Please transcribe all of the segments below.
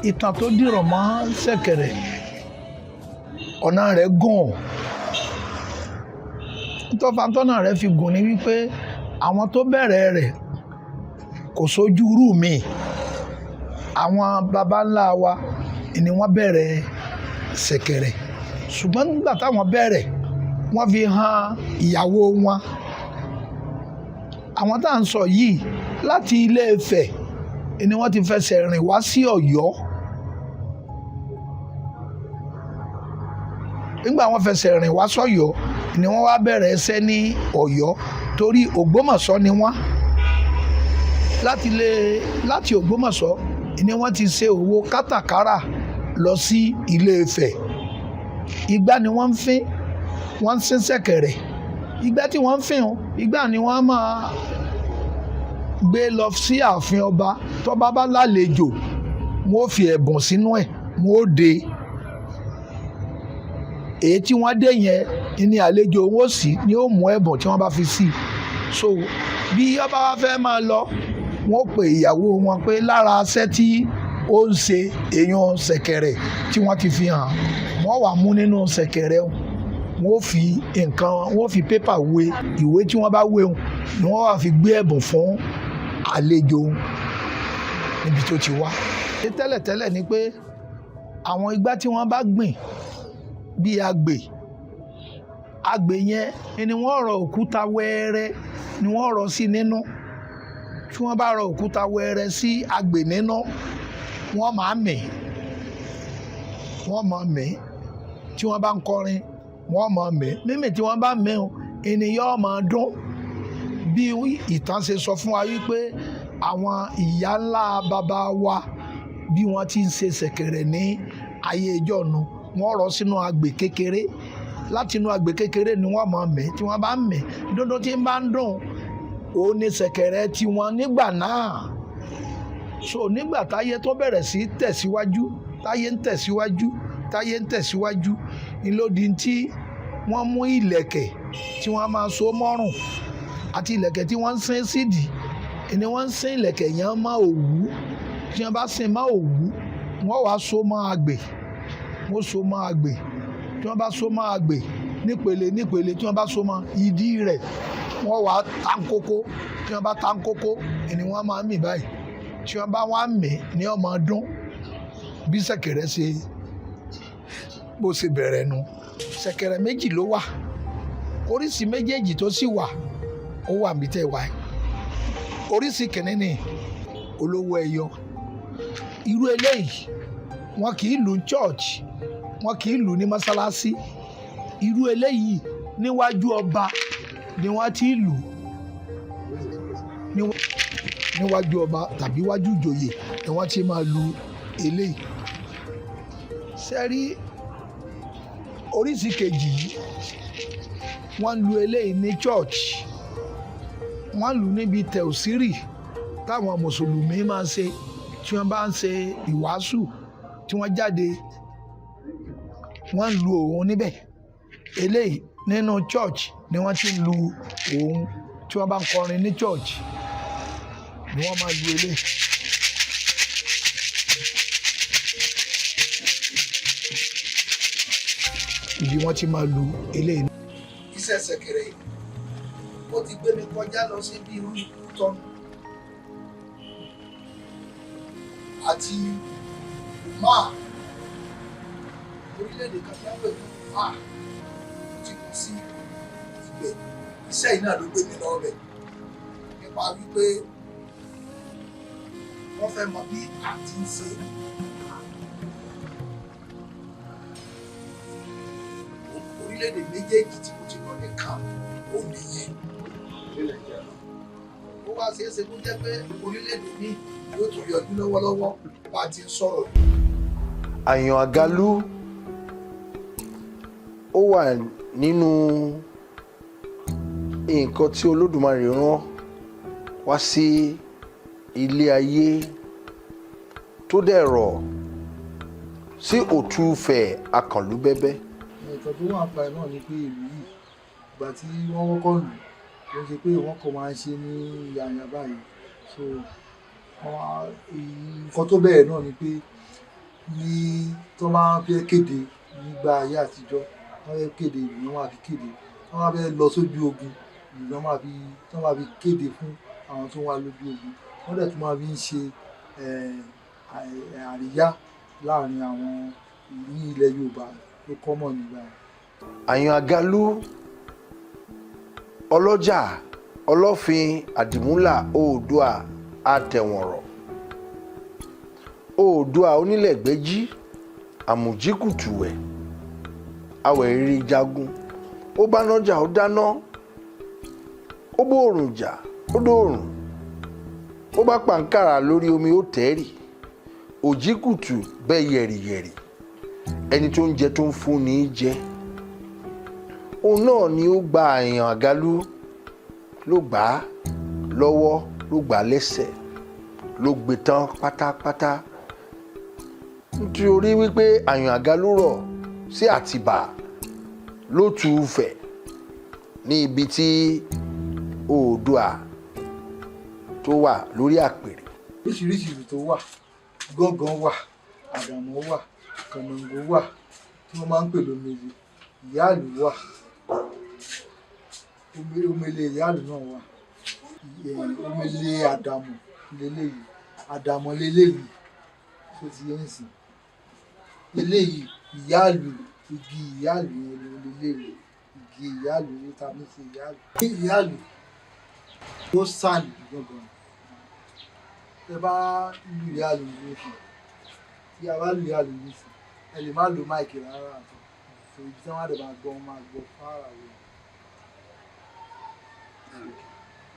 Ìtàn tó dìrọ̀ mọ́ ṣẹ̀kẹ̀rẹ̀, ọ̀nà rẹ̀ gùn. Tọ́fàtọ́nà rẹ̀ fi gùn ni wípé àwọn tó bẹ̀rẹ̀ rẹ̀ kò sójú rú mi. Àwọn baba ńlá wa ni wọ́n bẹ̀rẹ̀ ṣẹ̀kẹ̀rẹ̀, ṣùgbọ́n nígbà táwọn bẹ̀rẹ̀, wọ́n fi hàn ìyàwó wọn. Àwọn tá à ń sọ yìí, láti Ilé Ifẹ̀ ni wọ́n ti fẹsẹ̀ rìn wá sí Ọ̀yọ́. Nígbà wọ́n fẹsẹ̀ rìn wá sọ́yọ́ ni wọ́n wá bẹ̀rẹ̀ ẹsẹ̀ ní Ọ̀yọ́, torí Ògbómọ̀ṣọ́ ni wọ́n. Láti Ògbómọ̀ṣọ́ ni wọ́n ti ṣe òwò kátàkárà lọ sí Ilé Ifẹ̀. Igbá ni wọ́n ń fín, wọ́n ń sín ṣẹ̀kẹ̀rẹ̀. Igbá tí wọ́n ń fín, igbá ni wọ́n máa gbé lọ sí ààfin ọba. Tọ́ba bá lálejò, wọ́n ó fi ẹ̀bùn sínú ẹ̀, wọ́n ó de èyí tí wọ́n dé yẹn ní àlejò wọn ó sì ní ó mú ẹ̀bùn tí wọ́n bá fi sí. So bí ọba wa fẹ́ máa lọ, wọ́n ó pè ìyàwó wọn pé lára aṣẹ́ tí ó ń ṣe èèyàn ṣẹ̀kẹ̀rẹ̀ tí wọ́n ti fi hàn, wọ́n wà mú nínú ṣẹ̀kẹ̀rẹ̀ wọ́n ó fi nǹkan, wọ́n ó fi pépà wé ìwé tí wọ́n bá wé wọn ni wọ́n wà fi gbé ẹ̀bùn fún àlejò níbi tó ti wá. Tẹ́lẹ̀tẹ́lẹ̀ ni pé àwọn igbá tí wọ́n bá gbìn bíi agbè, agbè yẹn ni wọ́n rọ òkúta wẹ́ẹ́rẹ́ ni wọ́n rọ sí nínú. Tí wọ́n bá rọ òkúta wẹ́ẹ́rẹ́ sí agbè nínú, wọ́n máa mì, wọ́n máa mì. Tí wọ́n bá ń kọrin, wọ́n máa mì. Mímì tí wọ́n bá mì, ènìyàn máa dún. Bí ìtàn ṣe sọ fún wa wípé àwọn ìyá ńlá bàbá wa, bí wọ́n ti ń ṣe ṣẹ̀kẹ̀rẹ̀ ní ayé ìjọ́nu, wọ́n rọ sínú agbè kékeré. Láti inú agbè kékeré ni wọ́n máa mì. Tí wọ́n bá ń mì, dúndún tí ń bá ń dùn, òun ni ṣẹ̀kẹ̀rẹ̀ tiwọn nígbà náà. So nígbà táyé tó bẹ̀rẹ̀ sí tẹ̀síwájú, táyé ń tẹ̀síwájú, táyé ń tẹ̀síwájú, ni ló di tí wọ́n mú ìlẹ̀kẹ̀ tí wọ́n máa so mọ́rùn àti ìlẹ̀kẹ̀ tí wọ́n ń sín sídìí ni wọ́n ń sín ìlẹ̀kẹ̀ yẹn mọ́ òwú. Tí wọ́n bá sín mọ́ òwú, wọ́n wàá so mọ́ agbè, wọ́n so mọ́ agbè. Tí wọ́n bá so mọ́ agbè nípele nípele, tí wọ́n bá so mọ́ ìdí rẹ̀, wọ́n wàá ta kókó. Tí wọ́n bá ta kókó ni wọ́n máa ń mì báyìí. Tí wọ́n bá wá mì ní ó máa dún. Bí ṣẹ̀kẹ̀rẹ̀ ṣe bó ṣe bẹ̀rẹ̀ nu. Ṣẹ̀kẹ̀rẹ̀ méjì ló wà. Oríṣi méjèèjì tó sì wà, ó wà níbi tẹ́ wà. Oríṣi kìíní ni olówó ẹyọ. Irú eléyìí, wọn kì í lù ní church, wọn kì í lù ní mọ́sálásí. Irú eléyìí, níwájú ọba ni wọ́n ti lù, níwájú ọba tàbí wájú ìjòyè ni wọ́n ti máa lu eléyìí. Sẹ́rí oríṣi kejì yìí, wọ́n lu eléyìí ní church, wọ́n lù níbi tẹ̀síìrì táwọn mùsùlùmí máa ń ṣe. Tí wọ́n bá ń ṣe ìwàásù, tí wọ́n jáde, wọ́n lu òun níbẹ̀. Eléyìí, nínú church ni wọ́n ti ń lu òun. Tí wọ́n bá ń kọrin ní church ni wọ́n máa lu eléyìí. Ibi wọ́n ti máa lu eléyìí. Iṣẹ́ ṣẹ̀kẹ̀rẹ̀ yìí, ó ti gbé mi kọjá lọ sí bí irú Kútọ́nù àti máa orílẹ̀-èdè kan tí wọ́n pè ní máa ti kù sí ibẹ̀. Iṣẹ́ yìí náà ló gbé mi lọ bẹ̀, nípa wípé wọ́n fẹ́ mọ bí a ti ń ṣe. Orílẹ̀-èdè méjèèjì tí mo ti lọ nìkan ó nìyẹn. Ó wá ṣeé ṣe kó jẹ́ pé orílẹ̀-èdè míì yóò tún yọjú lọ́wọ́lọ́wọ́ bá a ti ń sọ̀rọ̀. Àyàn Àgálú, ó wà nínú nǹkan tí Olódùmarè rán wá sí ilé ayé tó dẹ̀ rọ̀ sí òtúfẹ̀ akànlúbẹ́bẹ́. Nǹkan tó wà pa ẹ̀ náà ni pé ìlú yìí, ìgbà tí wọ́n kọ́kọ́ lù ú, kò ń ṣe pé wọ́n kàn máa ń ṣe ní yàyà báyìí. So nǹkan tó bẹ̀rẹ̀ náà ni pé Ní tó máa ń fẹ́ kéde nígbà ayé àtijọ́, wọ́n fẹ́ kéde ìlú, wọ́n máa fi kéde. Wọ́n máa fẹ́ lọ sójú ogun, ìlú wọ́n máa fi, wọ́n máa fi kéde fún àwọn tó wà lójú ogun. Wọ́n dẹ̀ tún máa fi ń ṣe àríyá láàrin àwọn ní ilẹ̀ Yorùbá ló common nígbà yẹn. Àyàn Àgálú, ọlọ́jà, Ọlọ́fin Àdìmúlà Oòdùà, àtẹ̀wọ̀nrọ̀ Oòdùà, onílẹ̀gbẹ́jí, àmùjíkùtùwẹ̀, awẹ̀rìrì jagun. Ó bá nájà, ó dáná. Ó bóòrùn jà, ó dóòrùn. Ó bá pàǹkàrà lórí omi, ó tẹ́rì. Òjìkùtù bẹ́ẹ̀ yẹ̀rìyẹ̀rì, ẹni tó ń jẹ tó ń fún ní í jẹ. Òun náà ni ó gba Àyàn Àgálú, ló gbà á lọ́wọ́, ló gbà á lẹ́sẹ̀, ló gbé tán pátápátá, nítorí wípé Àyàn Àgálú rọ̀ sí Àtìbà lótú Ifẹ̀, ní ibi tí Oòduà tó wà lórí àpèrè. Oríṣiríṣi ìlú tó wà: gángan wà, àdàmọ̀ wà, kànáńgó wà tí wọ́n máa ń pè lómele, ìyáàlú wà, omele ìyáàlú náà wà, omele àdàmọ̀ leléyìí, àdàmọ̀ leléyìí tó ti yé nísìn. Eléyìí ìyáàlú, igi ìyáàlú yẹn leléyìí, igi ìyáàlú yẹn ta fi ń ṣe ìyáàlú. Ìyáàlú ó sàn ju gángan. Tẹ bá lu ìyáàlú nísìn, tí a bá lu ìyáàlú nísìn, ẹ lè má lo mic rárá àtọ. So ibi tí wọ́n á dẹ̀ máa gbọ́, wọ́n máa gbọ́ far away.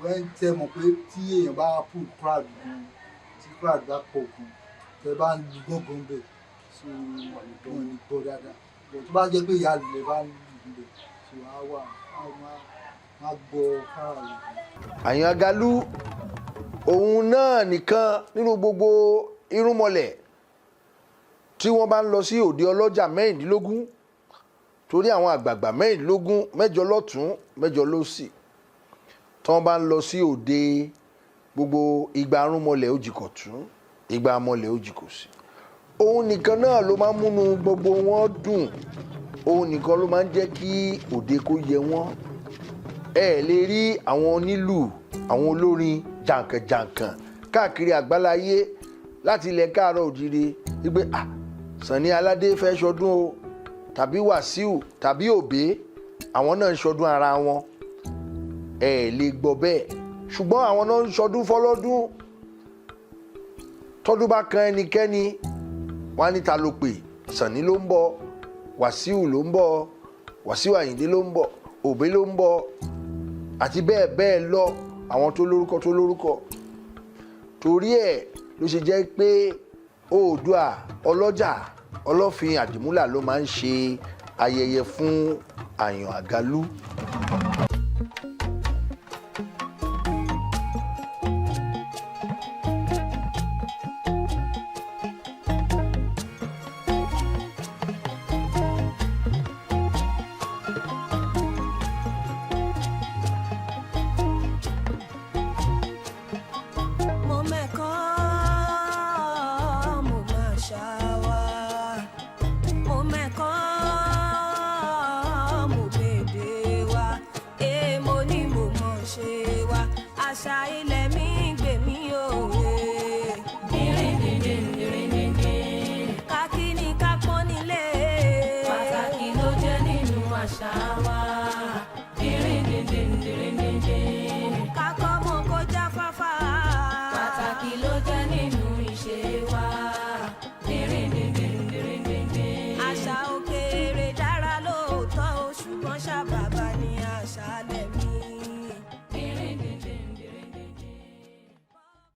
When tẹ mọ̀ pé tí èèyàn bá pull crowd gan, tí crowd bá pọ̀ gan, tẹ bá ń lu gángan bẹ̀, so wọn ò ní gbọ́ dáadáa. But tó bá jẹ́ pé ìyáàlú lẹ bá ń lù níbẹ̀, so á wà, á máa gbọ́ far away. Àyàn Àgálú, òun náà nìkan nínú gbogbo irúnmọlẹ̀ tí wọ́n bá ń lọ sí òde ọlọ́jà 16, torí àwọn àgbààgbà 16, 8 lọ́tún, 8 lósì, tí wọ́n bá ń lọ sí òde, gbogbo igba arúnmọlẹ̀ ó jìkọ̀tún, igba amọlẹ̀ ó jìkòsì, òun nìkan náà ló máa ń múnú gbogbo wọn dùn. Òun nìkan ló máa ń jẹ́ kí òde kó yẹ wọ́n. Ẹ lè rí àwọn onílù, àwọn olórin jàǹkànjàǹkàn káàkiri àgbáláyé láti ilẹ̀ káàárọ̀ òjìrè wípé, ah, Sunny Aládé fẹ́ ṣọdún o, tàbí Wàsíù tàbí Òbé, àwọn náà ń ṣọdún ara wọn. Ẹ lè gbọ́ bẹ́ẹ̀, ṣùgbọ́n àwọn náà ń ṣọdún fọlọ́dún. Tọdún bá kan ẹnikẹ́ni, wọ́n á ní, "Ta ló pè?" Sunny ló ń bọ̀, Wàsíù ló ń bọ̀, Wàsíù Àyìndé ló ń bọ̀, Òbé ló ń bọ̀, àti bẹ́ẹ̀ bẹ́ẹ̀ lọ, àwọn tó lórúkọ tó lórúkọ. Torí ẹ̀ ló ṣe jẹ́ pé Oòduà ọlọ́jà, Ọlọ́fin Àdìmúlà ló máa ń ṣe ayẹyẹ fún Àyàn Àgálú.